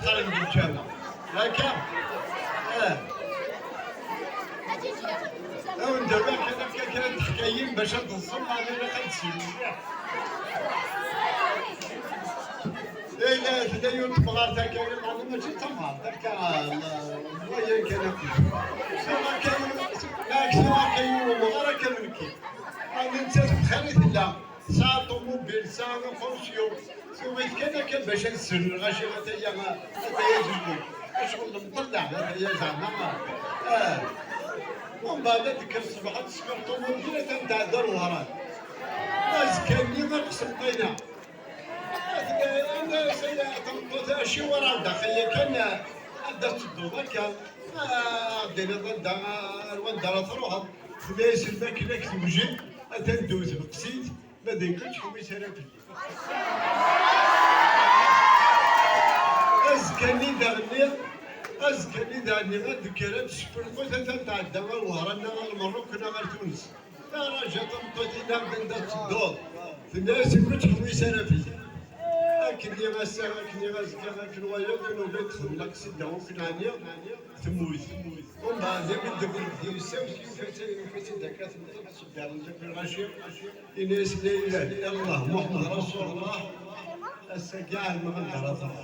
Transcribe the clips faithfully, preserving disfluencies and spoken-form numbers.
Qqaren-d lǧameɛ. Akka? Ah. Awen-d-awiɣ kan akka kra n teḥkayin bac ad teẓẓem, ɛni ilaq ad d-teswem mliḥ. Ila, tella yiwet temɣart akka, yeɛni mačči d tamɣart, akka, ah, wayen kan akk. Tuɣ akka, ma ak-tuɣ akka yiwen umɣar akka am nekki. Ɛni nettat bxir i tella. Tesɛa ṭumubil, tesɛa afonksyon. Tuɣ-it kan akka bac ad sren lɣaci, ataya, ataya zuzzu. Acɣel lemṭelleɛ, ataya zeɛma. Ah. Umbeɛd ad d-tekker ṣṣbeḥ, ad tesker ṭumubil, atan tɛedda lwehran. Azekka-nni, aqsem ṭina. Tameṭṭut, aciwar, ad d-axel yakan, ad d-tedduḍ akka. Ah, ad d-tiniḍ anda, ar wanda ara truḥeḍ. Tenna-yas lmakla-k tewjed, atan ddew tbeqsit, ma d nekk ur ttḥewwis ara fell-i. Azekka-nni daɣen-nni, azekka-nni daɣen-nni, ad d-tekker ad tessefrek, atan tɛedda ɣer Wehran neɣ ɣer Lmerruk neɣ ɣer Tunes. Taraǧa tameṭṭut-inna anda tedduḍ. Tenna-yas ur ttḥewwis ara fell-i. Akken i ass-a, akken i azekka, akken wayeḍ, nugi-d txellaq si ddaw ukenɛani, temmut. Umbeɛd, mi d-tewwel deg-s, yufa-tt-id akka temmut. Seddaɣ-d akk lɣaci, ini-as: "La ilaha illallah, Muḥemmed Rasulullah." Ass-agi ɛelmeɣ anda ara truḥ.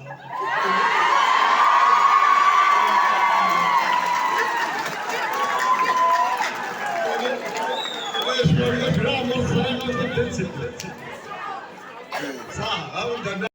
Ulac ma ulac, ur ẓriɣ anda tetteddu. Ṣaḥ, ɣer anda